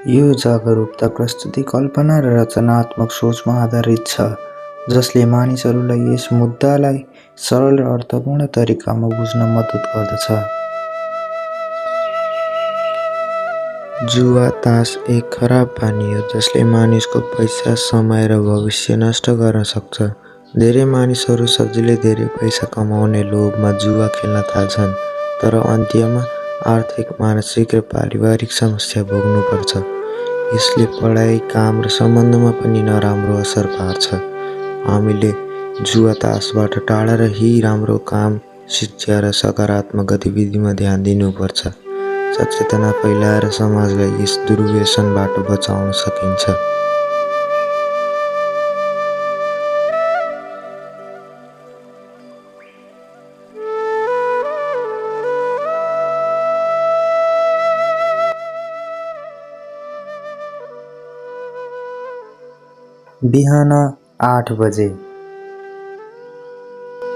यो जागरुकता प्रस्तुति कल्पना र रचनात्मक सोचमा आधारित छ जसले मानिसहरूलाई यस मुद्दालाई सरल र अर्थपूर्ण तरिकामा बुझ्न मद्दत गर्दछ। जुवा तास एक खराब बानी हो जसले मानिसको पैसा, समय र भविष्य नष्ट गर्न सक्छ। धेरै मानिसहरू सजिलै धेरै पैसा कमाउने लोभमा जुवा खेल्न थाल्छन्, तर अन्त्यमा आर्थिक, मानसिक र पारिवारिक समस्या भोग्नुपर्छ। यसले पढाइ, काम र सम्बन्धमा पनि नराम्रो असर पार्छ। हामीले जुवा तासबाट टाढा रही राम्रो काम, शिक्षा र सकारात्मक गतिविधिमा ध्यान दिनुपर्छ। सचेतना फैलाएर समाजलाई यस दुर्व्यसनबाट बचाउन सकिन्छ। बिहान 8 बजे।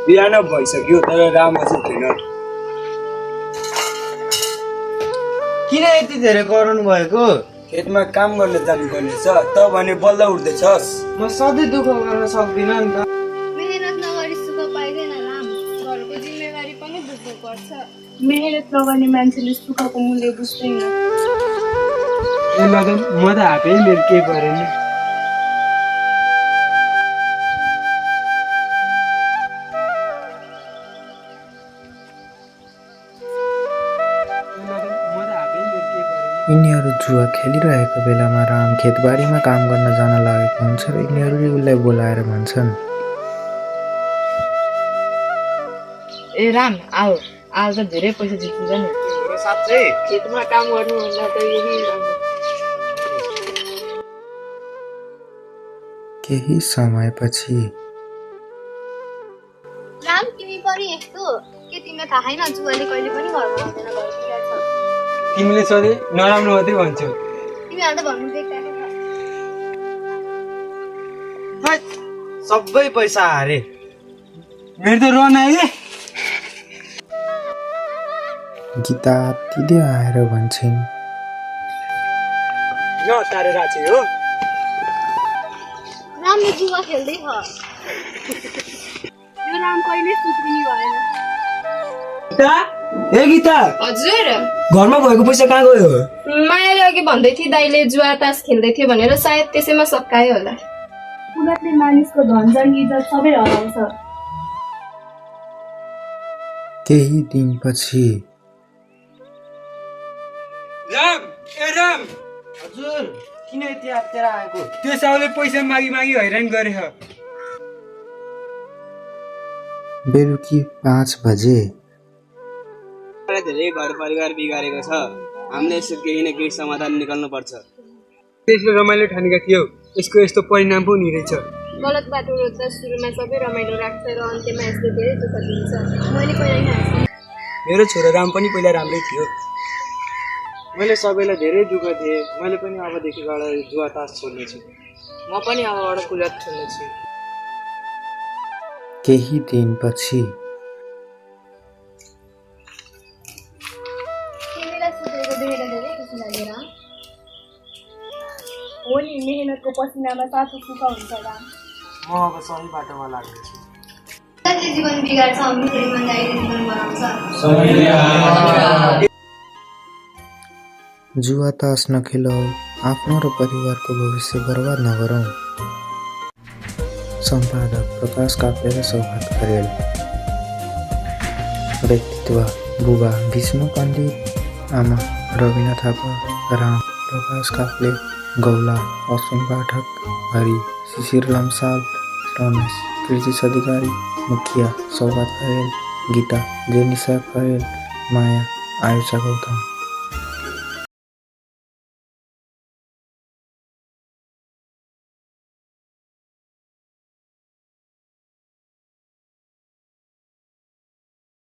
बिहान भइसक्यो तर राम अझै छैन। किन यति धेरै कराउनु भएको? खेतमा काम गर्न जानुपर्ने छ, त भने बल्ल उठ्दैछस्। म सधैँ दुःख गर्न सक्दिनँ नि त। मेहनत नगरी सुख पाइँदैन राम, घरको जिम्मेवारी पनि बुझ्नु पर्छ। मेहनत नगर्ने मान्छेले सुखको मूल्य बुझ्दैन। म त हातै मेरो केही गरेन। यिनीहरू जुवा खेलिरहेको बेलामा राम खेतबारीमा काम गर्न जान लागेको हुन्छ र यिनीहरूले उसलाई बोलाएर भन्छन्, ए राम आऊ, आज त धेरै पैसा जितिन्छ नि। साँच्चै खेतमा काम गर्नुभन्दा त यही राम्रो। केही समयपछि राम तिमी पनि यस्तो के तिमीलाई थाहा छैन जुवाले कहिले पनि घरमा आउँदैन, घरतिर छ। तिमीले सधैँ नराम्रो मात्रै भन्छौ। तिमीहरू त भन्नु बेकार छ। सबै पैसा हारे। मेरो त रन आयो। गीता तिदै आएर भन्छन्, न तारे राछे हो। रामले जुवा खेल्दै छ। यो राम कहिले सुध्रिने भएन। ए गीता, हजुर, घरमा भएको पैसा कहाँ गयो? मायाले अघि भन्दै थिए दाइले जुवा तास खेल्दै थियो भनेर, सायद त्यसैमा सकायो होला। कुलतले मानिसको धनजन इज्जत सबै हराउँछ। केही दिनपछि राम, ए राम, हजुर, किन यति आत्तेर आएको? त्यो साउले पैसा मागी मागी हैरान गरे ह। बेलुकी 5 बजे। धेरै घर परिवार बिगारेको छ। हामीले यसको केही न केही समाधान निकाल्नु पर्छ। त्यसले रमाइलो ठानेका थियौ, यसको यस्तो परिणाम पो हुने रहेछ। गलत बाटो रोज्दा सुरुमा सबै रमाइलो राख्छ र अन्त्यमा यसले धेरै दुःख दिन्छ। मैले पहिला नै मेरो छोरा राम पनि पहिला राम्रै थियो। मैले सबैलाई धेरै दुःख दिएँ। मैले पनि अबदेखिबाट जुवा तास छोड्नेछु। म पनि अबबाट कुलत खेल्नेछु। केही दिनपछि तिमीलाई सुतेको देखेर धेरै खुसी लाग्यो राम। हो नि, मेहनतको पसिनामा साँचो सुख हुन्छ राम। म अब सही बाटोमा लाग्दैछु। जसले जीवन बिगार्छ अमृतले इमानदारीले जीवन बनाउँछ। जुवा तास नखेलौँ, आफ्नो र परिवारको भविष्य बर्बाद नगरौँ। सम्पादक प्रकाश काफ्ले र सौगात खरेल। व्यक्तित्व बुबा विष्णु पण्डित, आमा रविना थापा, राम प्रकाश काफ्ले, गौला अश्विन पाठक, हरि शिशिर लम्साल, रमेश कृतिश अधिकारी, मुखिया सौगात खरेल, गीता जेनिसा खरेल, माया आयुषा गौतम।